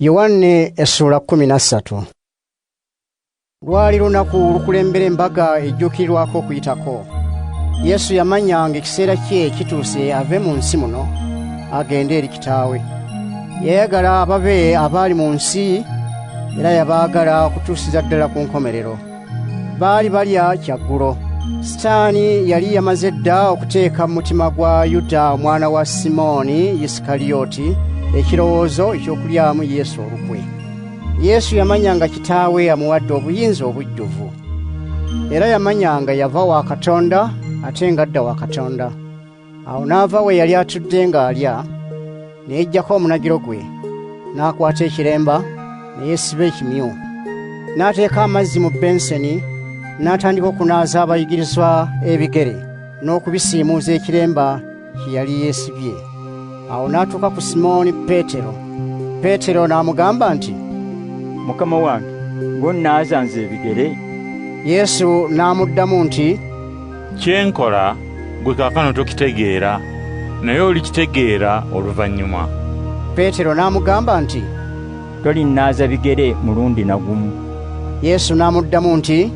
Yowanne essuula 13. Lwali lunaku olukulembera embaga ejjuukirirwako Okuyitako. Yesu yamanya ng'ekiseera kye kituuse ave mu nsi muno agende eri Kitaawe. Yayagala ababe abaali mu nsi era yabaagala okutuusiza ddala ku nkomerero. Baali balya kyaggulo. Sitaani yali yamaze dda okuteeka mu mutima gwa Yuda omwana wa Simooni Isikariyoti ekirowoozo eky'okulyamu Yesu olukwe. Yesu yamanya nga Kitaawe amuwadde obuyinza obujjuvu. Era yamanya nga yava wa Katonda ate ng'adda wa Katonda. Awo n'ava we yali atudde ng'alya, ne yeggyako omunagiro gwe, n'akwata ekiremba, ne yeesiba ekimyu. N'ateeka amazzi mu benseni, n'atandika okunaaza abayigirizwa ebigere n'okubisiimuuza ekiremba kye yali yeesibye. Awo n'atuuka ku Simooni Peetero. Peetero n'amugamba nti, Mukama wange, ng'onnaaza nze ebigere? Yesu n'amuddamu nti, Kye nkola gwe kaakano tokitegeera, naye olikitegeera oluvannyuma. Peetero n'amugamba nti, Tolinnaaza bigere mulundi na gumu. Yesu n'amuddamu nti,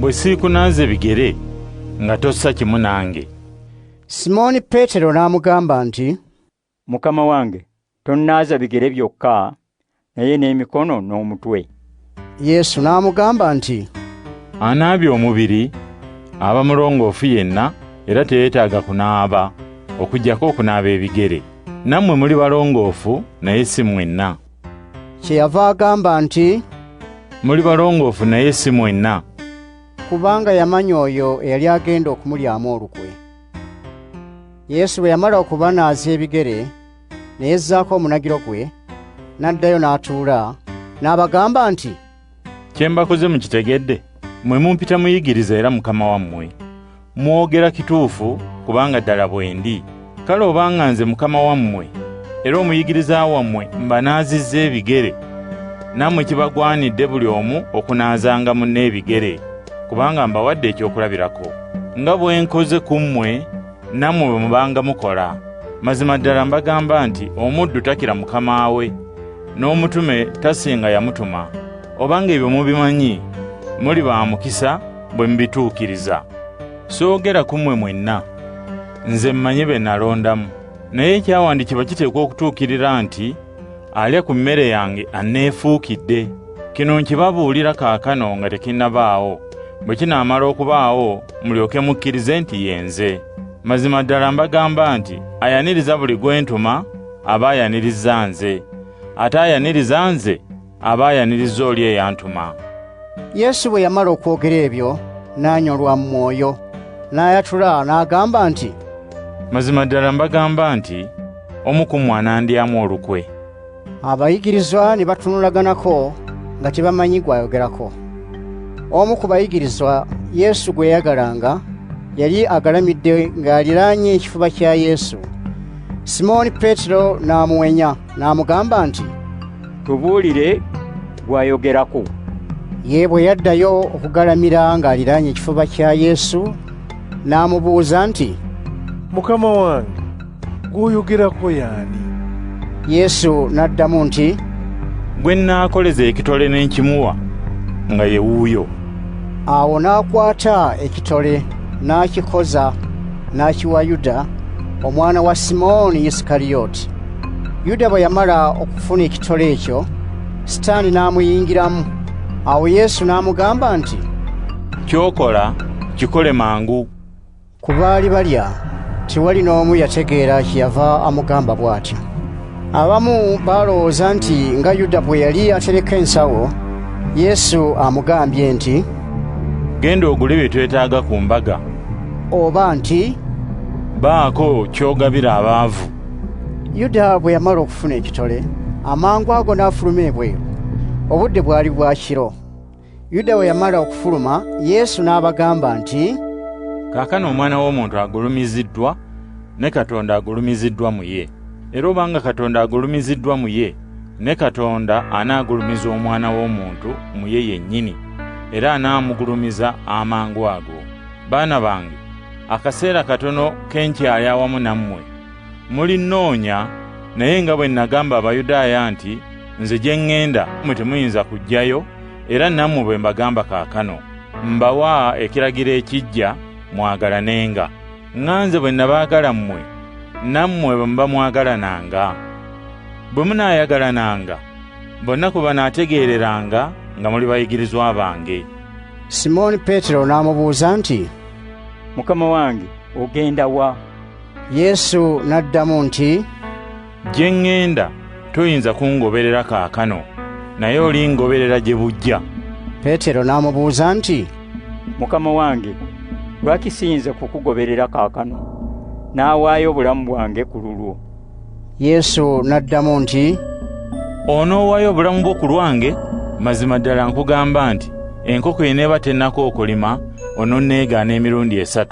Bwe siikunaaze bigere, nga tossa kimu nange. Simooni Peetero n'amugamba nti, Mukama wange, tonnaaza bigere byokka, naye n'emikono n'omutwe. Yesu n'amugamba nti, Anaabye omubiri aba mulongoofu yenna era teyeetaaga kunaaba okuggyako okunaaba ebigere. Nammwe muli balongoofu naye si mwenna. Kyeyava agamba nti, Muli balongoofu naye si mwenna. Kubanga yamanya oyo eyali agenda okumulyamu olukwe. Yesu bwe yamala okubanaaza ebigere, ne yezzaako omunagiro gwe, n'addayo n'atuula, n'abagamba nti, Kye mbakoze mukitegedde? Mmwe mumpita muyigiriza era mukama wammwe. Mwogera kituufu kubanga ddala bwe ndi. Kale obanga nze mukama wammwe era omuyigiriza wammwe mbanaazizza ebigere, nammwe kibagwanidde buli omu okunaazanga munne ebigere, kubanga mbawadde ekyokulabirako. Nga bwe nkoze ku mmwe, nammwe bwe mubanga mukola. Mazima ddala mbagamba nti omuddu takira mukama we, n'omutume tasinga yamutuma. Obanga ebyo mubimanyi, muli ba mukisa bwe mubituukiriza. Soogera ku mmwe mwenna, nze mmanyi be nalondamu. Naye ekyawandiikibwa kiteekwa okutuukirira nti, alya ku mmere yange anneefuukidde. Kino nkibabuulira kaakano nga tekinnabaawo, bwe kinaamala okubaawo mulyoke mukkirize nti ye nze. Mazima ddala mbagamba nti ayaniriza buli gwe ntuma aba ayaniriza nze, ate ayaniriza nze aba ayaniriza oli eyantuma. Yesu bwe yamala okwogera ebyo n'anyolwa mu mwoyo, n'ayatula n'agamba nti, Mazima ddala mbagamba nti omu ku mmwe anandyamu olukwe. Abayigirizwa ne batunulaganako nga tebamanyi gw'ayogerako. Omu ku bayigirizwa Yesu gwe yayagalanga yali agalamidde ng'aliraanye ekifuba kya Yesu. Simooni Peetero n'amuwenya n'amugamba nti, Tubuulire gw'ayogerako. Ye bwe yaddayo okugalamira ng'aliraanye ekifuba kya Yesu, n'amubuuza nti, Mukama wange, gw'oyogerako y'ani? Yesu n'addamu nti, Gwe nnaakoleza ekitole ne nkimuwa nga ye wuuyo. Awo n'akwata ekitole n'akikoza n'akiwa Yuda omwana wa Simooni Isikariyoti. Yuda bwe yamala okufuna ekitole ekyo, Sitaani n'amuyingiramu. Awo Yesu n'amugamba nti, Ky'okola kikole mangu. Ku baali balya tewali n'omu yategeera kyeyava amugamba bw'atyo. Abamu baalowooza nti nga Yuda bwe yali atereka ensawo, Yesu amugambye nti, Genda ogule bye twetaaga ku mbaga. Oba nti, Baako ky'ogabira abaavu. Yuda bwe yamala okufuna ekitole, amangu ago n'afuluma ebweru. Obudde bwali bwa kiro. Yuda bwe yamala okufuluma, Yesu n'abagamba nti, Kaakano Omwana w'Omuntu agulumiziddwa, ne Katonda agulumiziddwa mu ye. Era obanga Katonda agulumiziddwa mu ye, ne Katonda anaagulumiza Omwana w'Omuntu mu ye yennyini, era anaamugulumiza amangu ago. Baana bange, akaseera katono ke nkyali awamu nammwe. Mulinnoonya, naye nga bwe nagamba Abayudaaya nti, Nze gye ŋŋenda mmwe temuyinza kujjayo, era nammwe bwe mbagamba kaakano. Mbawa ekiragiro ekiggya, mwagalanenga. Nga nze bwe nabaagala mmwe, nammwe bwe muba mwagalananga. Bwe munaayagalananga, bonna kwe banaategeereranga nga muli bayigirizwa bange. Simooni Peetero n'amubuuza nti, Mukama wange, ogenda wa? Yesu n'addamu nti, Gye ŋŋenda toyinza kungoberera kaakano, naye olingoberera gye bujja. Peetero n'amubuuza nti, Mukama wange, lwaki siyinza kukugoberera kaakano? Naawaayo obulamu bwange ku lulwo. Yesu n'addamu nti, Onoowaayo obulamu bwo ku lwange? Mazima ddala nkugamba nti enkoko eneeba tennakookolima ononneegaana emirundi 3.